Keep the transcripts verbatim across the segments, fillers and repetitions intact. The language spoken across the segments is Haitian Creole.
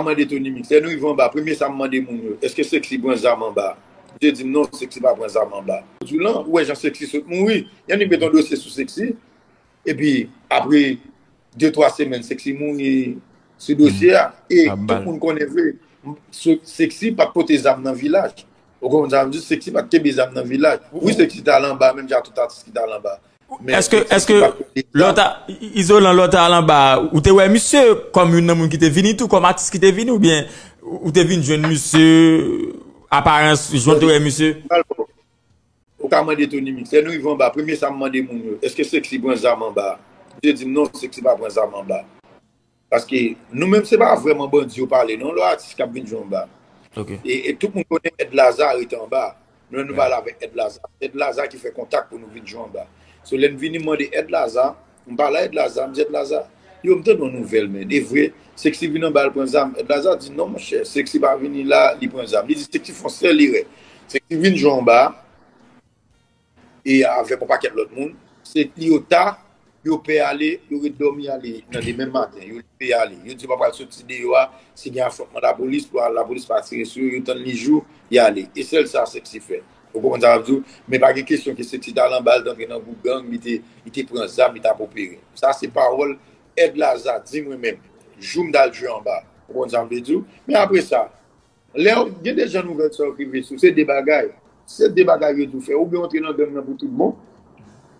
mande Tony Mix. Lè nou rive anba, premye sa m mande moun yo, èske Sexy pran zam anba? Misye di m non, Sexy pa pran zam anba. Jodi lan, ou wè jan Sexy sot mouri. Yannick met yon dosye sou Sexy. Epi, apre de twa semèn, Sexy mouri sou dosye a. E tout moun konnen vre, Sexy pa t pote zam nan vilaj. Ou konprann sa m di? Sexy pa t kenbe zam nan vilaj. Wi, Sexy t al anba, menm jan tout atis ki t al anba. Men Èske, Sexy èske pa t pote lè w zam. Ta, Izolan, lè w ta al anba, ou te wè misye kòm youn nan moun ki te vini tou, kòm atis ki te vini, oubyen ou te vin jwenn misye, aparans, jan w te wè misye? Ou ka mande Tony Mix. Lè nou rive anba, premye sa m mande moun yo, èske Sexy pran zam anba? Misye di m non, Sexy pa pran zam anba. Paske nou menm se pa vrèman bandi yo pale non, lè atis k ap vin jwe anba. E, e tout moun konnen Èd Laza rete anba. Nou menm nou pale avèk Èd Laza. Èd Laza ki fè kontak pou nou vin jwe anba. So lè n vini m mande Èd Laza, m pale a Èd Laza, m di Èd Laza, yo m tande yon nouvèl men, e vre, Sexy vin anba al pran zam. Èd Laza di non monchè, Sexy pa vini la, li pran zam. Li di Sexy fè yon sèl erè. Sexy vin jwe anba, e avèk yon pakèt lòt moun. Se yo ta, yo pè ale, yo ret dòmi ale nan demen maten. Yo leve ale. Yo di yo pa pral soti deyò a, si gen afwontman lapolis, pou lapolis pa tire sou yo, yo tann li jou, y ale. E sèl sa Sexy fè. Ou konprann sa m ap di w? Men pa gen kesyon ke Sexy t al anba, l t antre nan gwoup gang, li te, li te pran zam, li t ap opere. Sa se pawòl Èd Laza di mwen menm, jou m t al jwe anba. Ou konprann sa m vle di w? Men apre sa, Lè w gen de jan nouvèl sa yo k rive sou, se de bagay. Se de bagay yo di w fè. Oubyen w antre nan gang nan pou tout bon,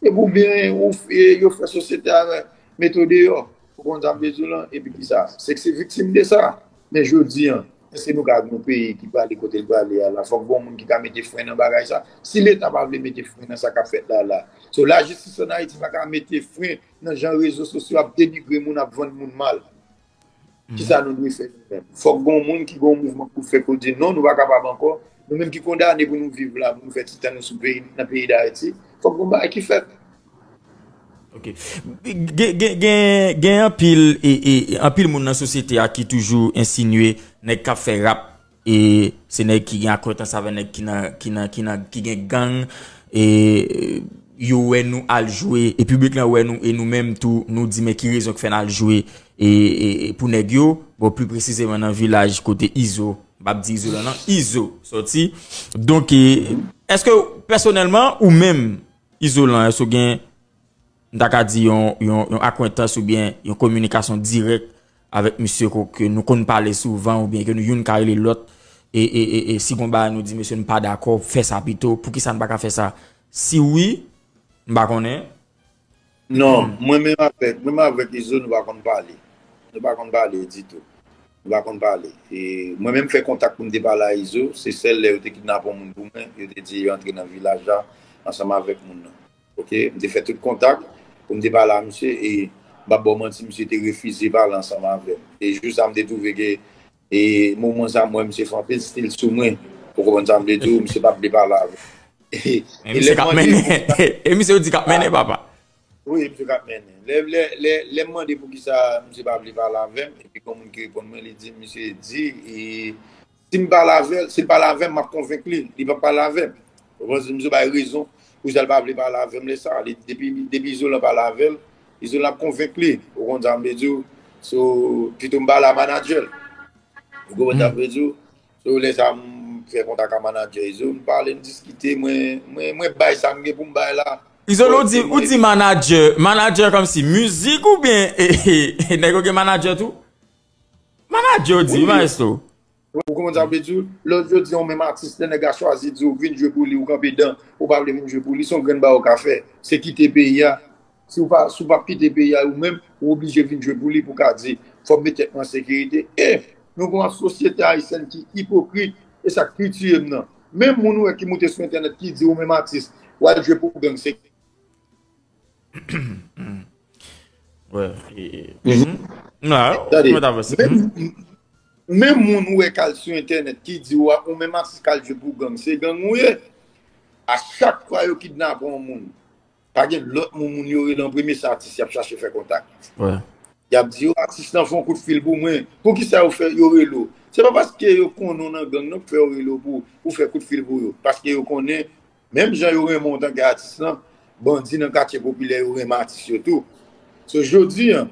epi oubyen ou, e, yo fè sosyete a mete w deyò. Ou konn sa m vle di w lan? Epi kisa? Sexy viktim de sa. Men jodi an, èske nou ka gen yon peyi ki prale kote l prale a la? Fòk gen yon moun ki ka mete fren nan bagay sa. Si Leta pa vle mete fren nan sa k ap fèt la la, so lajistis ann Ayiti pa ka mete fren nan jan rezo sosyo ap denigre moun, ap vann moun mal. Kisa nou dwe fè nou menm? Fòk gen yon moun ki gen yon mouvman pou fè, pou di non, nou pa kapab ankò. Nou menm ki kondane pou nou viv la, pou nou fè ti tan nou sou peyi, nan peyi Dayiti, fòk gen yon bagay ki fèt. Ok. Gen, gen, gen, gen anpil, e, e, anpil moun nan sosyete a ki toujou ensinye nèg k ap fè rap e se nèg ki gen akwentans avè nèg ki nan, ki nan, ki nan, ki gen gang, e yo wè nou al jwe, e piblik lan wè nou, e nou menm tou, nou di men ki rezon k fè n al jwe, e, e, e pou nèg yo, bon, pli presizeman nan vilaj kote Izo, m p ap di Izolan non, Izo sòti. Donk, e, èske pèsonèlman, ou menm, Izolan, èske w gen m ta ka di yon, yon, yon akwentans oubyen yon kominikasyon dirèk avèk misye ke nou konn pale souvan oubyen ke nou youn ka rele lòt e, e, e, e si gon bagay nou di mesye nou pa dakò, fè sa pito, poukisa nou pa ka fè sa? Si wi, m pa konnen. Non, mwen menm avèk, mwen menm avèk Izo nou pa konn pale. Nou pa konn pale ditou. Nou pa konn pale. E mwen menm fè kontak pou m te pale a Izo, se sèl lè yo te kidnape yon moun pou mwen, yo te di yo antre nan vilaj la ansanm avèk moun nan. Ok, m te fè tout kontak pou m te pale a misye e m p ap ba w manti, misye te refize pale ansanm avè m. E jou sa m te twouve ke e moman sa m wè misye fè anpil stil sou mwen. Ou konprann sa m vle di w? Misye pa vle pale avè m. E misye k ap mennen. E misye ou di k ap mennen, papa. Wi, misye k ap mennen. Lè, lè, lè, lè m mande poukisa misye pa vle pale avè m, epi gon moun ki reponn mwen, li di m, misye di, e, si m pale avè l, si l pale avè m, m ap konvenk li. Li p ap pale avè m. Ou konprann? Misye bay rezon poukisa l pa vle pale avè m lè sa. Li, depi, depi Izolan pale avè l, Izolan ap konvenk li. Ou konn sa m vle di w? So, pito m pale a manadjè l. Ou konprann sa m vle di w? So, lè sa m fè kontak a manadjè Izo, m pale, m diskite, mwen, mwen, mwen bay sa m gen pou m bay la. Izolan, ou di, ou di manadjè, manadjè kòmsi mizik oubyen nèg yo gen manadjè tou? Manadjè ou di, wi, wi, maestro. Ou konprann sa m vle di w? Lè w jodi a, ou menm atis, lè nèg la chwazi di w vin jwe pou li, ou kanpe dan, ou pa vle vin jwe pou li, se yon grenn bagay ou ka fè. Se kite peyi a. Si w pa, si w p ap kite peyi a, ou menm, ou oblije vin jwe pou li pou w ka di, fò m met tèt mwen an sekirite. E nou gen yon sosyete ayisyèn ki ipokrit, e sa k pi tiye m nan. Menm moun ou wè ki moute sou entènèt ki di ou menm atis, w al jwe pou gang, se Wè. E, e, mhm. Non, tande, mwen t avanse. Menm, menm moun ou wè k al sou entènèt ki di w a, ou menm atis k al jwe pou gang, se gang ou ye. A chak fwa yo kidnape yon moun, pa gen lòt moun, moun yo rele an premye, se atis y ap chache fè kontak. Wè. Y ap di yo, atis lan fè yon kout fil pou mwen. Poukisa yo fè, yo rele w? Se pa paske yo konnen w nan gang nan pou fè yo rele w pou, pou fè kout fil pou yo. Paske yo konnen, menm jan yo renmen w antanke atis lan, bandi nan katye popilè yo renmen atis yo tou. So, jodi a,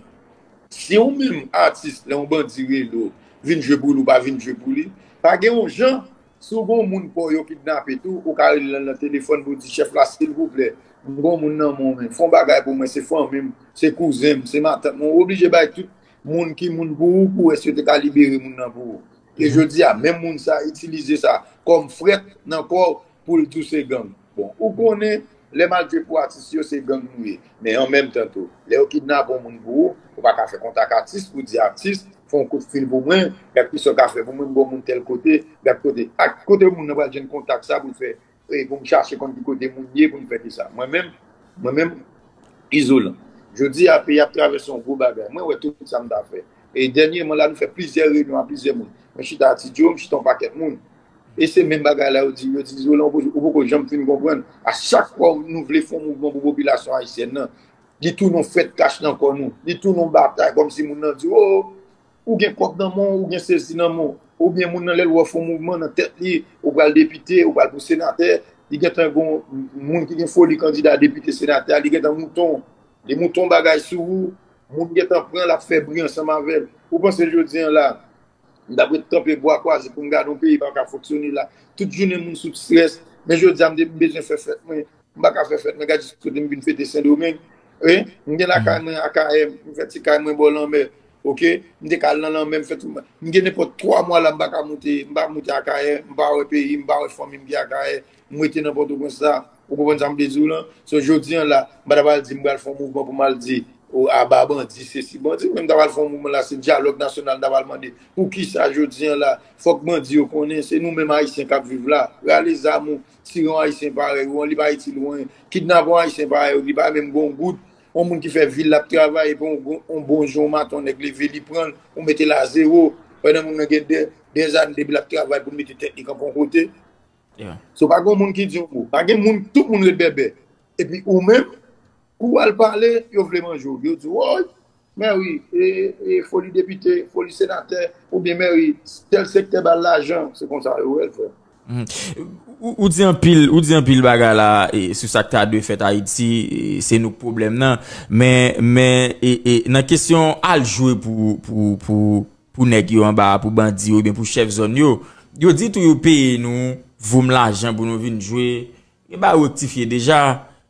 si ou menm atis, lè yon bandi rele w, vin jwe pou li, ou pa vin jwe pou li. Pa gen yon jan, si w gen yon moun pa w yo kidnape tou, ou ka rele l nan telefòn pou w di, chèf la, silvouplè, m gen yon moun nan men w, men fè yon bagay pou mwen, se fanmi m, se kouzen m, se matant mwen. Ou oblije bay tout moun ki moun pou ou, pou wè si yo te ka libere moun nan pou ou. E jodi a, menm moun sa itilize sa kòm frèt nan kò w pou l di w se gang. Bon, ou konnen, lè m al jwe pou atis yo, se gang nou ye. Men an menm tan tou, lè yo kidnape yon moun pou ou, ou pa ka fè kontak atis pou di atis, fè yon kout fil pou mwen, gad kisa w ka fè pou mwen, m gen yon moun tèl kote, gad kote. Ak kote moun nan pral jwenn kontak sa pou l fè, e, pou m chache konn ki kote moun ye, pou m fè ki sa. Mwen menm, mwen menm, Izolan. Jodi a, peyi ap travèse yon gwo bagay. Mwen wè tout sa m ta fè. E dènyèman la, nou fè plizyè reyinyon a plizyè moun. Mwen chita a Ti Djo, m chita yon pakèt moun. E se menm bagay la yo di, yo di, Izolan, ou poko janm fin konprann. A chak fwa nou vle fè yon mouvman pou popilasyon ayisyèn nan, li tounen yon fèt kach nan kò nou. Li tounen yon batay, kòmsi moun nan di, o, ou gen kòb nan men w, ou gen sezi nan men w. Oubyen moun nan lè l wè w fè yon mouvman nan tèt li, ou pral depite, ou pral pou senatè, li gentan gon moun ki gen foli kandida depite, senatè a, li gentan mouton. Li mouton bagay sou ou, moun gentan pran l ap fè bri ansanm avè l. Ou panse jodi a la, m t ap ret kanpe bwa kwaze pou m gade yon peyi pa ka fonksyone la. Tout jounen moun sou strès, men jodi a m te bezwen fè fèt mwen. M pa ka fè fèt mwen, gad jis kote m vin fete Sendomeng. Wi, m gen lakay mwen Akayè, m fè ti kay mwen bò lanmè. Oke, m te ka al nan lanmè, m fè tout. M gen nenpòt twa mwa la, m pa ka moute, m pa moute Akayè, m pa wè peyi, m pa wè fanmi m ki Akayè. M rete nan Pòtoprens la. Ou konprann sa m vle di w lan? So, jodi a la, m pa ta pral di m pral fè yon mouvman pou m al di, o, aba bandi, sesi bandi. Men m ta pral fè yon mouvman la, se dyalòg nasyonal m ta pral mande. Poukisa jodi a la, fòk bandi yo konnen, se nou menm Ayisyen k ap viv la. Rale zam ou, tire yon Ayisyen parèy ou an, li pa itil ou anyen. Kidnape yon Ayisyen parèy ou, li pa menm gen yon goud. Yon moun ki fè vil l ap travay, epi yon, yon bon jou, yon maten, yon nèg leve, li pran l, ou mete l a zewo. Pandan moun nan gen dè, dèzane depi l ap travay pou l mete tèt li kanpe yon kote. So, pa gen moun ki di yon mo. Pa gen moun, tout moun ret bèbè. Epi ou menm, kou w al pale, yo vle manje w. Yo di w, woy, mèwi, e, e, foli depite, foli senatè, oubyen mèwi, tèl sektè ba l lajan. Se konsa yo wè l, frè. Ou, ou di anpil, ou di anpil bagay la, e, sou sa k ta dwe fèt Ayiti, e, se nou k pwoblèm nan. Men, men, e, e, nan kesyon al jwe pou, pou, pou, pou nèg yo anba a, pou bandi yo, oubyen pou chèf zòn yo, yo di tou yo peye nou voum lajan pou nou vin jwe. Gen bagay ou rektifye deja,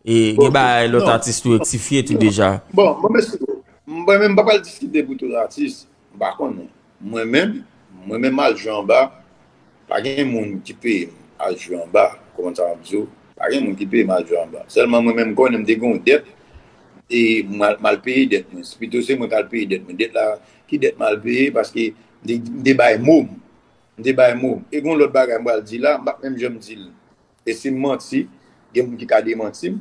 e gen bagay lòt atis tou rektifye tou deja. Bon, mwen menm, mwen menm m pa pral diskite pou tout atis, m pa konnen. Mwen menm, mwen menm al jwe anba, pa gen moun ki peye m al jwe anba, kòman sa m ap di w, pa gen moun ki peye m al jwe anba. Sèlman mwen menm m konnen m te gen yon dèt, e m al, m al peye dèt mwen. Pito se mwen k al peye dèt mwen. Dèt la, ki dèt m al peye, paske m te, m te bay mo m. M te bay mo m. E gen yon lòt bagay m pral di la, m p ap menm janm di l. E si m manti, gen moun ki ka demanti m.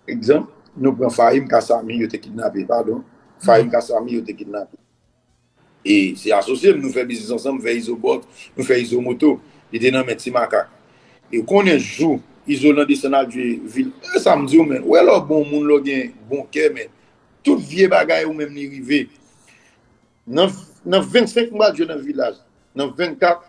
Egzanp, nou pran Fahim Kasami, yo te kidnape, padon. Fahim Kasami, yo te kidnape. E se asosye m, nou fè biznis ansanm, m fè Izo Box, nou fè Izo Moto. Li te nan men Ti Makak. E ou konnen jou, Izolan desann al jwe vil. E sa m di w, men. Ou wè lè w bon moun, lè w gen bon kè, men. Tout vye bagay ou menm li rive. Nan, nan vennsenk m pral jwe nan Vilaj. Nan vennkat,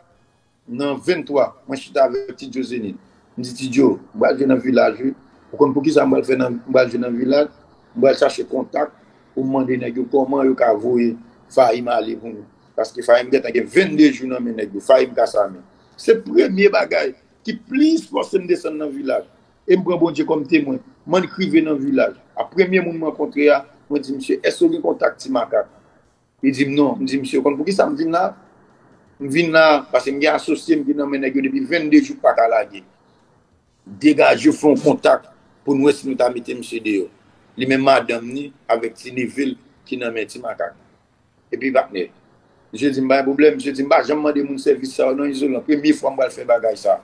nan venntwa, mwen chita avèk Ti Djo Zenith. M di, Ti Djo, m pral jwe nan Vilaj, wi. Ou konn poukisa m pral fè nan, m pral jwe nan Vilaj? M pral chache kontak pou m mande nèg yo kòman yo ka voye Fahim ale pou nou. Paske Fahim gentan gen vennde jou nan men nèg yo. Fahim Kasami. Se premye bagay ki plis fòse m desann nan Vilaj. E m pran Bondye kòm temwen. M annik rive nan Vilaj. A premye moun m rankontre a, mwen di, Misye, èske w gen kontak Ti Makak? Li di m non. M di, Misye, ou konn poukisa m vin la? M vin la paske m gen asosye m ki nan men nèg yo depi vennde jou k pa ka lage. Degaje w fè yon kontak pou n wè si nou ta mete misye deyò. Li menm madanm ni avèk ti neve l ki nan men Ti Makak. Epi patnè, misye di m pa gen pwoblèm, misye di m pa janm mande moun sèvis sa yo non Izolan. Premye fwa m pral fè bagay sa.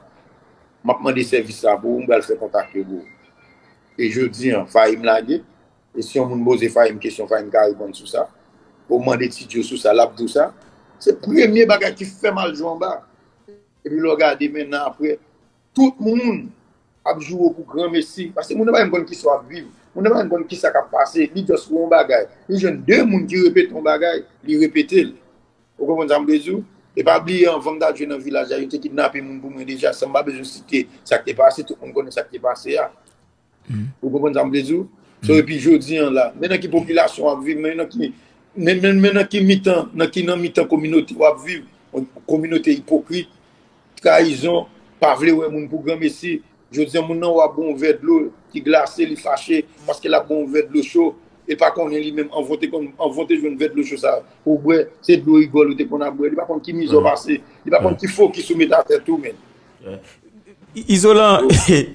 M ap mande sèvis sa pou ou, m pral fè kontak yo pou ou. E jodi a, Fahim lage. E si yon moun poze Fahim kesyon, Fahim ka reponn sou sa. Ou mande Ti Djo sou sa, l ap di w sa. Se premye bagay ki fè m al jwe anba. Epi lè w gade menm nan apre, tout moun ap joure w pou granmesi. Paske moun nan pa menm konn kisa w ap viv. Moun nan pa menm konn kisa k ap pase. Li just wè yon bagay. Li jwenn de moun ki repete yon bagay, li repete l. Ou konprann sa m vle di w? E pa bliye anvan m t al jwe nan Vilaj la, yo te kidnape moun pou mwen deja, san m pa bezwen site sa k te pase, tout moun konnen sa k te pase a. Ou konprann sa m vle di w? So, epi jodi a la, men nan ki popilasyon w ap viv, men nan ki Men, men, men nan ki mitan, nan ki nan mitan kominote w ap viv, yon kominote ipokrit, trayizon, pa vle wè moun pou granmesi. Jodi a, moun nan w ap bwè yon vè dlo ki glase, li fache, paske l ap bwè yon vè dlo cho, e pa konnen li menm, anvan w te konn, anvan w te jwenn vè dlo cho sa pou w bwè, se dlo rigòl ou te konn ap bwè. Li pa konn ki mizè w pase, li pa konn ki fokis ou met atè tou, men. Izolan,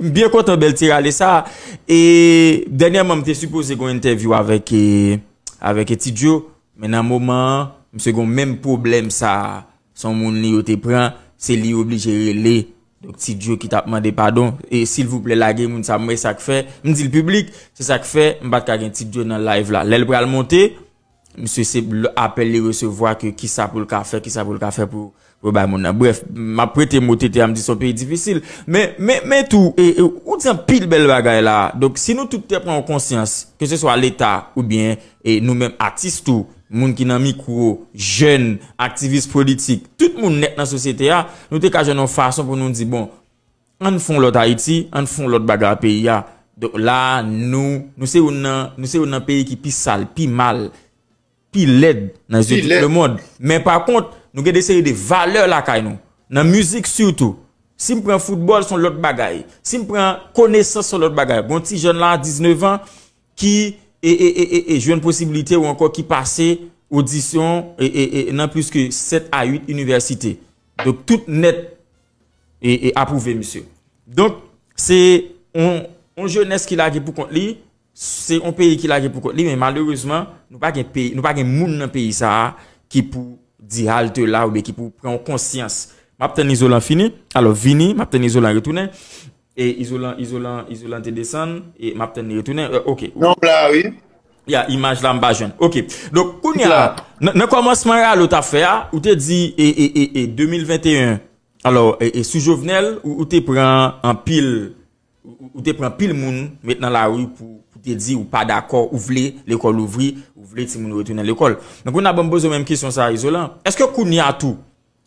m byen kontan bèl ti rale sa. E dènyèman, m te sipoze gen yon entèvyou avèk, e, avèk Ti Djo, men nan moman an, misye gen menm pwoblèm sa a. Se yon moun li yo te pran, se li yo oblije rele. Donk, Ti Djo ki t ap mande padon. E silvouplè, lage moun sa, m wè sa k fè. M di l piblik, se sa k fè, m pa t ka gen Ti Djo nan live la. Lè l pral monte, misye se apèl li resevwa ke kisa pou l ka fè, kisa pou l ka fè pou, pou bay moun nan. Brèf, m ap prete mo T T a, m di se yon peyi difisil. Men, men, men tou, e, e, ou di anpil bèl bagay la. Donk, si nou tout te pran yon konsyans, ke se swa Leta oubyen e nou menm atis tou, moun ki nan mikwo, jèn, aktivis politik, tout moun nèt nan sosyete a, nou te ka jwenn yon fason pou nou di, bon, ann fè yon lòt Ayiti, ann fè yon lòt bagay peyi a. Donk la, nou, nou se youn nan, nou se youn nan peyi ki pi sal, pi mal, pi lèd nan zye tout lemonn. Men pa kont, nou gen de seri de valè lakay nou. Nan mizik sitou. Si m pran foutbòl, se yon lòt bagay. Si m pran konesans, se yon lòt bagay. Gon ti jèn la, diznèf an, ki e, e, e, e, e jwenn posibilite ou ankò ki pase odisyon e, e, e, nan plis ke sèt a uit inivèsite. Donk, tout nèt e, e apwouve misye. Donk, se yon, yon jenès ki lage pou kont li, se yon peyi ki lage pou kont li, men malerezman, nou pa gen peyi, nou pa gen moun nan peyi sa a ki pou di halte la oubyen ki pou pran yon konsyans. M ap tann Izolan fini, alò vini, m ap tann Izolan retounen. E Izolan, Izolan, Izolan te desann, e m ap tann li retounen. E, ok. Non, m la, wi. Ya, imaj la m pa jwenn. Ok. Donk, kounye a, nan, nan kòmansman rale w t ap fè a, ou te di, e, e, e, e, de mil venteyen, alò, e, e, sou Jovenel, ou, ou te pran anpil, ou, ou te pran pil moun, met nan lari pou, pou te di ou pa dakò, ou vle lekòl ouvri, ou vle timoun yo retounen lekòl. Men kounye a, ban m poze w menm kesyon sa a, Izolan. Èske kounye a tou,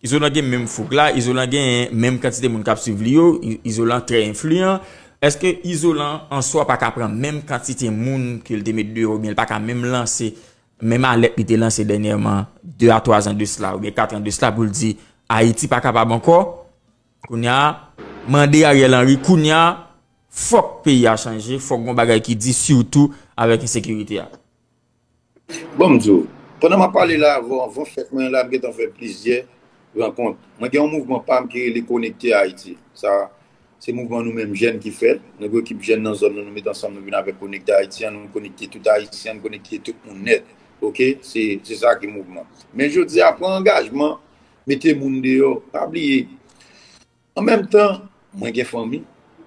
Izolan gen menm fouk la, Izolan gen menm kantite moun k ap swiv li yo, I-, Izolan trè enfliyan. Èske Izolan an swa pa ka pran menm kantite moun ke l te met deyò, oubyen l pa ka menm lanse menm alèt li te lanse dènyèman, de a twa zan de sila, oubyen kat an de sila, pou l di Ayiti pa kapab ankò? Kounye a, mande Ariel Henry, kounye a, fòk peyi a chanje, fòk gon bagay ki di, sitou avèk ensekirite a. Bon, m di w, pandan m ap pale la avè w, anvan fèt mwen la, m gentan fè plizyè rankont. Mwen gen yon mouvman pa m ki rele Konekte Ayiti. Sa, se mouvman nou menm jèn ki fè l. Nou gen ekip jèn nan zòn nou, nou met ansanm, nou vin avèk Konekte Ayiti, ann nou konekte tout Ayisyen, ann konekte tout moun nèt. Oke? Se, se sa ki mouvman. Men jodi a, pran angajman, mete moun deyò. Pa bliye, an menm tan, mwen gen fanmi,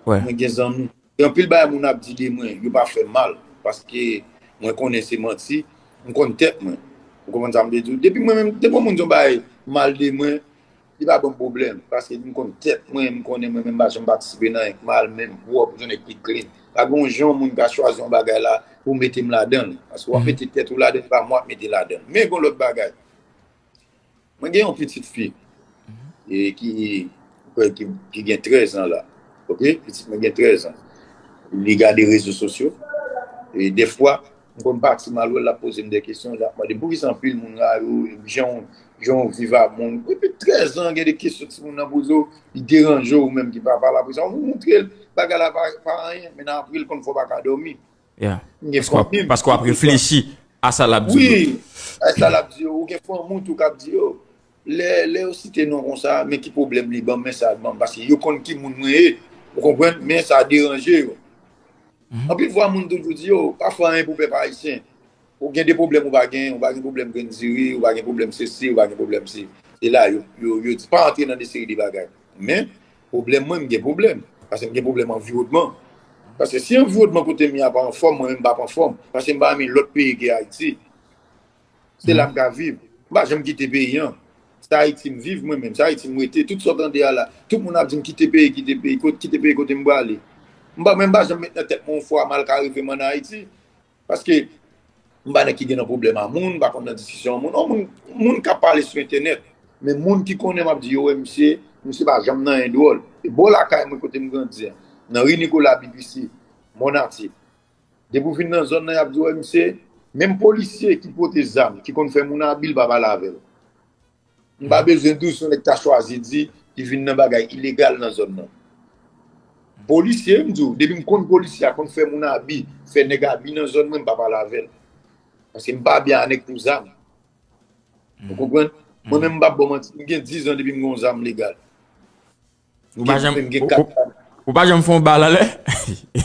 mwen gen zanmi. Gen anpil bagay moun ap di de mwen, yo pa fè m mal, paske mwen konnen se manti, m konn tèt mwen. Ou konprann sa m vle di w? Depi mwen menm, depi yon moun di yon bagay mal de mwen, li pa ban m pwoblèm, paske m konn tèt mwen, m konnen mwen menm m pa janm patisipe nan anyen k mal, menm pwòp, yon nèg ki clean. Pa gen yon jan yon moun ka chwazi yon bagay la pou mete m ladan l, paske w ap mete tèt ou ladan l, pa mwen w ap mete ladan l. Men gen yon lòt bagay. Mwen gen yon pitit fi e ki, ki, ki gen trèz an la. Oke? Pitit mwen gen trèz an. Li gade rezo sosyo. E dèfwa, m konn pati m al wè l, l ap poze m de kesyon, l ap mande m poukisa anpil moun rayi w, jan w, jan w viv ak moun. Epi trèz an, gen de kesyon timoun nan poze w, li deranje w menm ki papa l. Apre sa, ou montre l bagay la pa, pa anyen, men nan apre l konn fè w pa ka dòmi. Yeah. Paske w ap reflechi a sa l ap di w. Wi, a sa l ap di w. Ou gen fanmi w tou k ap di yo. Lè, lè yo site non konsa, men ki pwoblèm li ban m, men sa l ban m. Paske yo konn ki moun mwen ye. Ou konprann? Men sa deranje yo. Anpil fwa, moun toujou di yo, pa fè anyen pou pèp ayisyen. Ou gen de pwoblèm ou pa gen, ou pa gen pwoblèm grenn diri, ou pa gen pwoblèm sesi, ou pa gen pwoblèm si. Se la, yo, yo, yo di, pa antre nan de seri de bagay. Men, pwoblèm mwen, m gen pwoblèm. Paske m gen pwoblèm anviwònman. Paske si anviwònman kote m ye a pa anfòm, mwen menm m p ap anfòm. Paske m pa renmen lòt peyi ke Ayiti. Se la m ka viv. M pa janm kite peyi an. Se Ayiti m viv mwen menm. Se Ayiti m rete. Tout sa w tande a la. Tout moun ap di m kite peyi, kite peyi, kot-, kite peyi kote m prale. M pa, mwen m pa janm met nan tèt mwen yon fwa mal ka rive m ann Ayiti. Paske m pa nèg ki gen nan pwoblèm a moun, m pa konn nan diskisyon a moun. Yon moun, moun k ap pale sou entènèt. Men moun ki konnen m ap di yo wè misye, misye pa janm nan anyen dwòl. E bò lakay mwen kote m grandi a, nan ri Nicolas Bibisi, Mòn Atye. Depi w vin nan zòn nan, y ap di w wè misye, Menm polisye ki pote zam, ki konn fè moun abi, l pa pale avè l. M pa bezwen di w se yon nèg ta chwazi di ki vin nan bagay ilegal nan zòn nan. Polisye, m di w, depi m konn polisye a konn fè moun abi, fè nèg abi nan zòn mwen, m pa pale avè l. Paske m pa byen a nèg pou zam. Ou konprann? Mwen menm, m p ap ba w manti, m gen diz an depi m gen yon zam legal. Ou pa janm, ou, ou, ou pa janm fè yon bal anlè?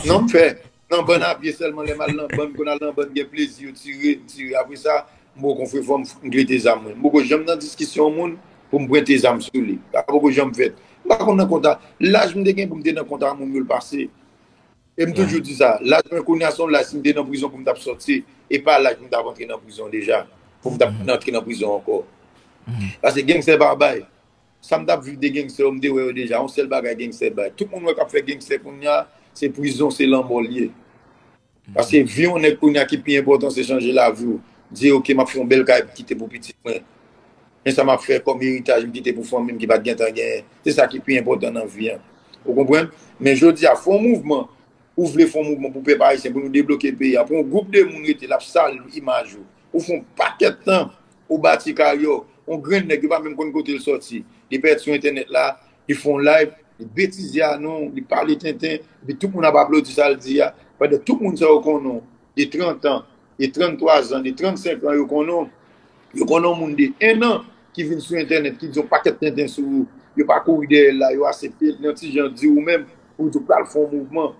Non, m fè. Nan bann a pye sèlman, lè m al nan bann, konn al nan bann, gen plezi, yo tire, m tire. Apre sa, m poko fè fò m, m klete zam mwen. M poko janm nan diskisyon moun pou m prente zam sou li. Sa poko janm fèt. M pa konn nan konta. Laj m te gen pou m te nan konta moun yo, l pase. E m toujou di sa, laj mwen kounye a se yon laj, si m te nan prizon pou m t ap sòti, e pa laj pou m t ap antre nan prizon deja, pou m t ap antre nan prizon ankò. Paske gangstè pa bay. Sa m t ap viv de gangstè yo, m te wè yo deja. Yon sèl bagay gangstè bay. Tout moun wè k ap fè gangstè kounye a, se prizon, se lanmò l ye. Paske vi yon nèg kounye a ki pi enpòtan se chanje lavi w. Di, "Oke, m ap fè yon bèl kay kite pou pitit mwen. Men sa m ap fè kòm eritaj m kite pou fanmi m ki pa t gentan genyen." Se sa ki pi enpòtan nan vi an. Ou konprann? Men jodi a, fè yon mouvman. Ou vle fè yon mouvman pou pèp ayisyen, pou nou debloke peyi a. Pou yon gwoup de moun rete, l ap sal imaj ou. Ou fè yon pakèt tan, ou bati karyè w. Yon grenn nèg, yo pa menm konn kote l sòti. Li pèt sou entènèt la, li fè yon live, li betize a nou, li pale tenten, epi tout moun ap aplodi sa l di a. Pandan tout moun sa yo konnen w, de trant an, de tranntwa zan, de trannsenk an, yo konnen w. Yo konnen yon moun de en an ki vin sou entènèt, ki di yon pakèt tenten sou ou. Yo pa kouri dèyè l la, yo aksepte l nan ti jan di ou menm, ou di w pral fè yon mouvman.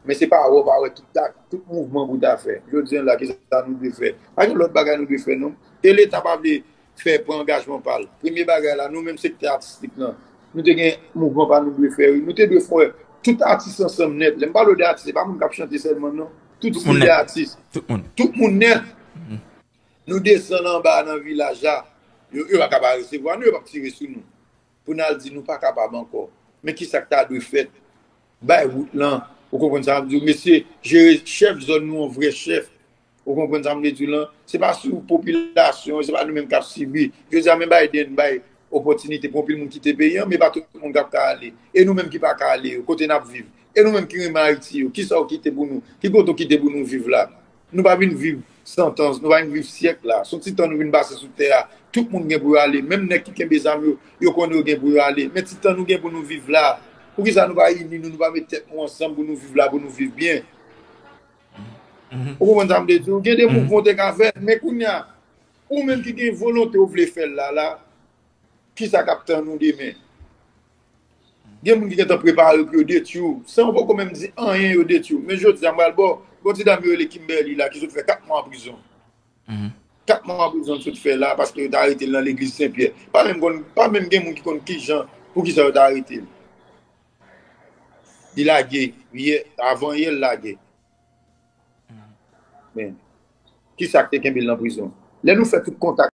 Men se pa wè w pa wè tout, tout mouvman pou w ta fè. Jodi a la, kisa nou dwe fè? Pa gen lòt bagay nou dwe fè, non. E Leta pa vle fè, pran angajman pa l. Premye bagay la, nou menm sektè atistik lan, nou te gen mouvman pa nou dwe fè, wi. Nou te dwe fè tout atis ansanm nèt. Lè m pale w de atis, se pa moun k ap chante sèlman, non. Tout stil de atis. Tout moun. Tout moun nèt. Nou desann anba nan vilaj la. Yo, yo pa ka pa resevwa nou, yo p ap tire sou nou. Pou n al di nou pa kapab ankò. Men kisa k ta dwe fèt? Bay wout lan. Ou konprann sa m ap di w? Mesye, jere chèf zòn nou an vrè chèf. Ou konprann sa m vle di w lan? Se pa sou popilasyon, se pa nou menm k ap sibi. Jodi a, men Biden bay opòtinite pou anpil moun kite peyi an, men pa tout moun k ap ka ale. E nou menm ki pa ka ale yo, kote n ap viv? E nou menm ki renmen Ayiti yo, kisa w kite pou nou? Ki kote w kite pou nou viv la? Nou pa vin viv san tan, nou pa vin viv syèk la. Se yon ti tan nou vin pase sou tè a. Tout moun gen pou yo ale. Menm nèg ki kenbe zam yo, yo konnen yo gen pou yo ale. Men ti tan nou gen pou nou viv la. Poukisa nou pa ini nou, nou pa met tèt nou ansanm pou nou viv la, pou nou viv byen? Ou konprann sa m vle di w? Gen de mouvman w te ka fè, men kounye a, ou menm ki gen volonte ou vle fè l la, la, kisa k ap tann ou demen? Gen moun ki gentan prepare pou yo detwi w. San w poko menm di anyen, yo detwi w. Men jodi a, m pral ba w, gon ti dam yo rele Kimberly la, ki sot fè kat mwa an prizon. Kat mwa an prizon l sot fè la, paske yo t arete l nan legliz Sen Pyè. Pa menm konn, pa menm gen moun ki konn kijan, poukisa yo t arete l. Li lage, yè, avan yè l lage. Men, kisa k te kenbe l nan prizon? Lè nou fè tout kontak